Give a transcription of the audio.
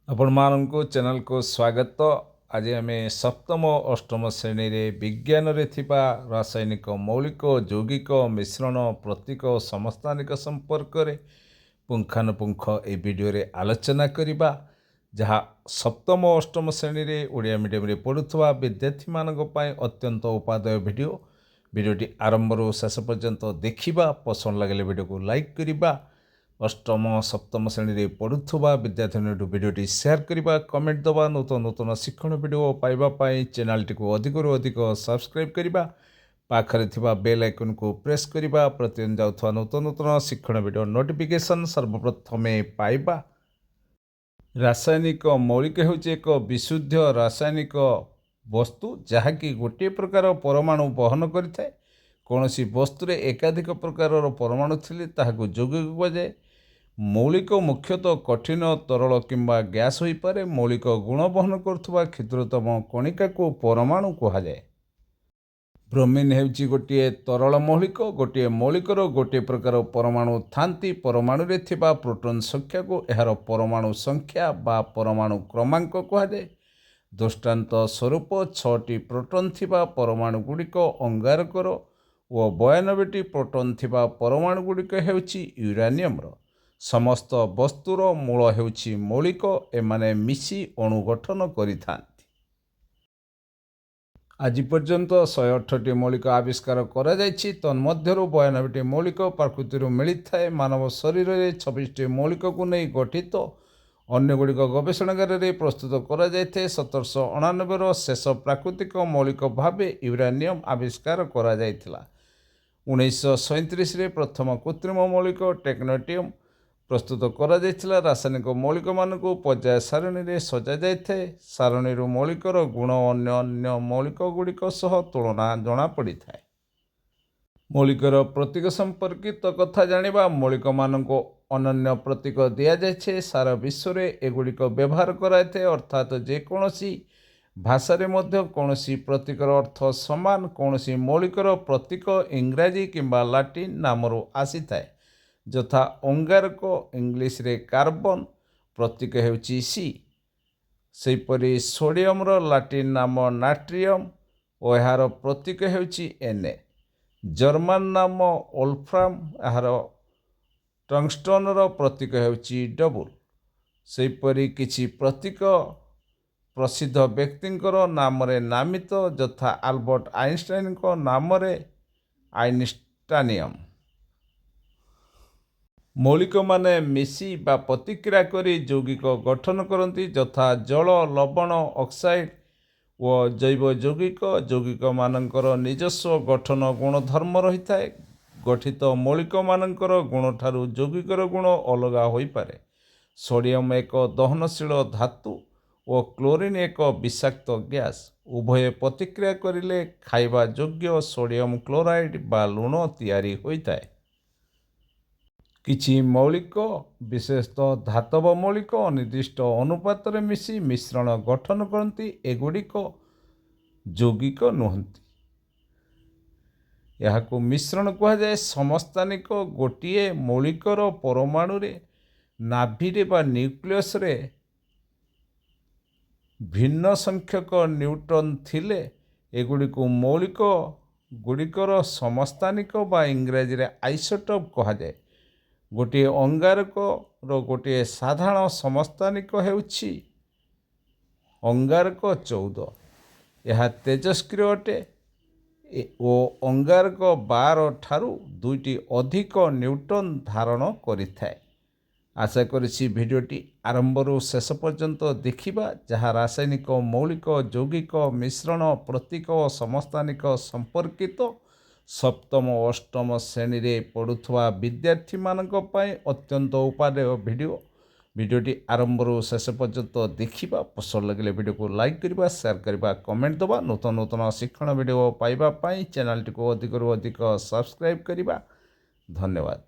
ଆପଣମାନଙ୍କୁ ଚ୍ୟାନେଲକୁ ସ୍ୱାଗତ। ଆଜି ଆମେ ସପ୍ତମ, ଅଷ୍ଟମ ଶ୍ରେଣୀରେ ବିଜ୍ଞାନରେ ଥିବା ରାସାୟନିକ ମୌଳିକ, ଯୌଗିକ, ମିଶ୍ରଣ, ପ୍ରତୀକ ଓ ସମସ୍ଥାନିକ ସମ୍ପର୍କରେ ପୁଙ୍ଖାନୁପୁଙ୍ଖ ଏହି ଭିଡ଼ିଓରେ ଆଲୋଚନା କରିବା, ଯାହା ସପ୍ତମ, ଅଷ୍ଟମ ଶ୍ରେଣୀରେ ଓଡ଼ିଆ ମିଡ଼ିୟମରେ ପଢ଼ୁଥିବା ବିଦ୍ୟାର୍ଥୀମାନଙ୍କ ପାଇଁ ଅତ୍ୟନ୍ତ ଉପାଦେୟ ଭିଡ଼ିଓ। ଭିଡ଼ିଓଟି ଆରମ୍ଭରୁ ଶେଷ ପର୍ଯ୍ୟନ୍ତ ଦେଖିବା। ପସନ୍ଦ ଲାଗିଲେ ଭିଡ଼ିଓକୁ ଲାଇକ୍ କରିବା। ଅଷ୍ଟମ, ସପ୍ତମ ଶ୍ରେଣୀରେ ପଢ଼ୁଥିବା ବିଦ୍ୟାର୍ଥୀଙ୍କଠୁ ଭିଡ଼ିଓଟି ସେୟାର କରିବା, କମେଣ୍ଟ ଦେବା। ନୂତନ ନୂତନ ଶିକ୍ଷଣ ଭିଡ଼ିଓ ପାଇବା ପାଇଁ ଚ୍ୟାନେଲଟିକୁ ଅଧିକରୁ ଅଧିକ ସବସ୍କ୍ରାଇବ୍ କରିବା, ପାଖରେ ଥିବା ବେଲ୍ ଆଇକନ୍କୁ ପ୍ରେସ୍ କରିବା, ପ୍ରତିଦିନ ଯାଉଥିବା ନୂତନ ନୂତନ ଶିକ୍ଷଣ ଭିଡ଼ିଓ ନୋଟିଫିକେସନ୍ ସର୍ବପ୍ରଥମେ ପାଇବା। ରାସାୟନିକ ମୌଳିକ ହେଉଛି ଏକ ବିଶୁଦ୍ଧ ରାସାୟନିକ ବସ୍ତୁ, ଯାହାକି ଗୋଟିଏ ପ୍ରକାର ପରମାଣୁ ବହନ କରିଥାଏ। କୌଣସି ବସ୍ତୁରେ ଏକାଧିକ ପ୍ରକାରର ପରମାଣୁ ଥିଲେ ତାହାକୁ ଯୌଗିକ କୁହାଯାଏ। ମୌଳିକ ମୁଖ୍ୟତଃ କଠିନ, ତରଳ କିମ୍ବା ଗ୍ୟାସ୍ ହୋଇପାରେ। ମୌଳିକ ଗୁଣ ବହନ କରୁଥିବା କ୍ଷୁଦ୍ରତମ କଣିକାକୁ ପରମାଣୁ କୁହାଯାଏ। ବ୍ରୋମିନ୍ ହେଉଛି ଗୋଟିଏ ତରଳ ମୌଳିକ। ଗୋଟିଏ ମୌଳିକର ଗୋଟିଏ ପ୍ରକାର ପରମାଣୁ ଥାନ୍ତି। ପରମାଣୁରେ ଥିବା ପ୍ରୋଟନ୍ ସଂଖ୍ୟାକୁ ଏହାର ପରମାଣୁ ସଂଖ୍ୟା ବା ପରମାଣୁ କ୍ରମାଙ୍କ କୁହାଯାଏ। ଦୃଷ୍ଟାନ୍ତ ସ୍ୱରୂପ, ଛଅଟି ପ୍ରୋଟନ୍ ଥିବା ପରମାଣୁ ଗୁଡ଼ିକ ଅଙ୍ଗାରକର ଓ 92ଟି ପ୍ରୋଟନ୍ ଥିବା ପରମାଣୁ ଗୁଡ଼ିକ ହେଉଛି ୟୁରାନିୟମର। ସମସ୍ତ ବସ୍ତୁର ମୂଳ ହେଉଛି ମୌଳିକ। ଏମାନେ ମିଶି ଅଣୁ ଗଠନ କରିଥାନ୍ତି। ଆଜି ପର୍ଯ୍ୟନ୍ତ 108ଟି ମୌଳିକ ଆବିଷ୍କାର କରାଯାଇଛି। ତନ୍ମଧ୍ୟରୁ 92ଟି ମୌଳିକ ପ୍ରକୃତିରୁ ମିଳିଥାଏ। ମାନବ ଶରୀରରେ 26ଟି ମୌଳିକକୁ ନେଇ ଗଠିତ। ଅନ୍ୟଗୁଡ଼ିକ ଗବେଷଣାଗାରରେ ପ୍ରସ୍ତୁତ କରାଯାଇଥାଏ। 1789ର ଶେଷ ପ୍ରାକୃତିକ ମୌଳିକ ଭାବେ ୟୁରାନିୟମ୍ ଆବିଷ୍କାର କରାଯାଇଥିଲା। 1937ରେ ପ୍ରଥମ କୃତ୍ରିମ ମୌଳିକ ଟେକ୍ନେଟିୟମ୍ ପ୍ରସ୍ତୁତ କରାଯାଇଥିଲା। ରାସାୟନିକ ମୌଳିକମାନଙ୍କୁ ପର୍ଯ୍ୟାୟ ସାରଣୀରେ ସଜାଯାଇଥାଏ। ସାରଣୀରୁ ମୌଳିକର ଗୁଣ ଅନ୍ୟ ଅନ୍ୟ ମୌଳିକ ଗୁଡ଼ିକ ସହ ତୁଳନା ଜଣାପଡ଼ିଥାଏ। ମୌଳିକର ପ୍ରତୀକ ସମ୍ପର୍କିତ କଥା ଜାଣିବା। ମୌଳିକମାନଙ୍କୁ ଅନନ୍ୟ ପ୍ରତୀକ ଦିଆଯାଇଛି। ସାରା ବିଶ୍ୱରେ ଏଗୁଡ଼ିକ ବ୍ୟବହାର କରାଯାଇଥାଏ, ଅର୍ଥାତ୍ ଯେକୌଣସି ଭାଷାରେ ମଧ୍ୟ କୌଣସି ପ୍ରତୀକର ଅର୍ଥ ସମାନ। କୌଣସି ମୌଳିକର ପ୍ରତୀକ ଇଂରାଜୀ କିମ୍ବା ଲାଟିନ୍ ନାମରୁ ଆସିଥାଏ, ଯଥା ଅଙ୍ଗାରକ, ଇଂଲିଶରେ କାର୍ବନ, ପ୍ରତୀକ ହେଉଛି ସି। ସେହିପରି ସୋଡ଼ିୟମର ଲାଟିନ୍ ନାମ ନାଟ୍ରିୟମ ଓ ଏହାର ପ୍ରତୀକ ହେଉଛି ଏନ୍ ଏ। ଜର୍ମାନ ନାମ ଓଲଫ୍ରାମ, ଏହାର ଟଙ୍ଗଷ୍ଟନର ପ୍ରତୀକ ହେଉଛି ଡବ୍ଲୁ। ସେହିପରି କିଛି ପ୍ରତୀକ ପ୍ରସିଦ୍ଧ ବ୍ୟକ୍ତିଙ୍କର ନାମରେ ନାମିତ, ଯଥା ଆଲବର୍ଟ ଆଇନଷ୍ଟାଇନଙ୍କ ନାମରେ ଆଇନଷ୍ଟାନିୟମ। ମୌଳିକମାନେ ମିଶି ବା ପ୍ରତିକ୍ରିୟା କରି ଯୌଗିକ ଗଠନ କରନ୍ତି, ଯଥା ଜଳ, ଲବଣ, ଅକ୍ସାଇଡ୍ ଓ ଜୈବ ଯୌଗିକ। ଯୌଗିକମାନଙ୍କର ନିଜସ୍ୱ ଗଠନ ଗୁଣଧର୍ମ ରହିଥାଏ। ଗଠିତ ମୌଳିକମାନଙ୍କର ଗୁଣଠାରୁ ଯୌଗିକର ଗୁଣ ଅଲଗା ହୋଇପାରେ। ସୋଡ଼ିୟମ ଏକ ଦହନଶୀଳ ଧାତୁ ଓ କ୍ଲୋରିନ୍ ଏକ ବିଷାକ୍ତ ଗ୍ୟାସ୍। ଉଭୟେ ପ୍ରତିକ୍ରିୟା କରିଲେ ଖାଇବା ଯୋଗ୍ୟ ସୋଡ଼ିୟମ କ୍ଲୋରାଇଡ୍ ବା ଲୁଣ ତିଆରି ହୋଇଥାଏ। କିଛି ମୌଳିକ, ବିଶେଷତଃ ଧାତବ ମୌଳିକ, ଅନିର୍ଦ୍ଦିଷ୍ଟ ଅନୁପାତରେ ମିଶି ମିଶ୍ରଣ ଗଠନ କରନ୍ତି। ଏଗୁଡ଼ିକ ଯୌଗିକ ନୁହନ୍ତି, ଏହାକୁ ମିଶ୍ରଣ କୁହାଯାଏ। ସମସ୍ଥାନିକ: ଗୋଟିଏ ମୌଳିକର ପରମାଣୁରେ ନାଭିରେ ବା ନ୍ୟୁକ୍ଲିୟସରେ ଭିନ୍ନ ସଂଖ୍ୟକ ନ୍ୟୁଟ୍ରନ୍ ଥିଲେ ଏଗୁଡ଼ିକୁ ମୌଳିକ ଗୁଡ଼ିକର ସମସ୍ଥାନିକ ବା ଇଂରାଜୀରେ ଆଇସୋଟୋପ୍ କୁହାଯାଏ। ଗୋଟିଏ ଅଙ୍ଗାରକର ଗୋଟିଏ ସାଧାରଣ ସମସ୍ଥାନିକ ହେଉଛି ଅଙ୍ଗାରକ 14। ଏହା ତେଜସ୍କ୍ରିୟ ଅଟେ ଓ ଅଙ୍ଗାରକ 12 ଠାରୁ ଦୁଇଟି ଅଧିକ ନ୍ୟୁଟ୍ରନ୍ ଧାରଣ କରିଥାଏ। ଆଶା କରିଛି, ଭିଡ଼ିଓଟି ଆରମ୍ଭରୁ ଶେଷ ପର୍ଯ୍ୟନ୍ତ ଦେଖିବା, ଯାହା ରାସାୟନିକ ମୌଳିକ, ଯୌଗିକ, ମିଶ୍ରଣ, ପ୍ରତୀକ ଓ ସମସ୍ଥାନିକ ସମ୍ପର୍କିତ ସପ୍ତମ, ଅଷ୍ଟମ ଶ୍ରେଣୀରେ ପଢ଼ୁଥିବା ବିଦ୍ୟାର୍ଥୀମାନଙ୍କ ପାଇଁ ଅତ୍ୟନ୍ତ ଉପାଦେୟ ଭିଡ଼ିଓ। ଭିଡ଼ିଓଟି ଆରମ୍ଭରୁ ଶେଷ ପର୍ଯ୍ୟନ୍ତ ଦେଖିବା। ପସନ୍ଦ ଲାଗିଲେ ଭିଡ଼ିଓକୁ ଲାଇକ୍ କରିବା, ସେୟାର କରିବା, କମେଣ୍ଟ ଦେବା। ନୂତନ ନୂତନ ଶିକ୍ଷଣ ଭିଡ଼ିଓ ପାଇବା ପାଇଁ ଚ୍ୟାନେଲଟିକୁ ଅଧିକରୁ ଅଧିକ ସବସ୍କ୍ରାଇବ୍ କରିବା। ଧନ୍ୟବାଦ।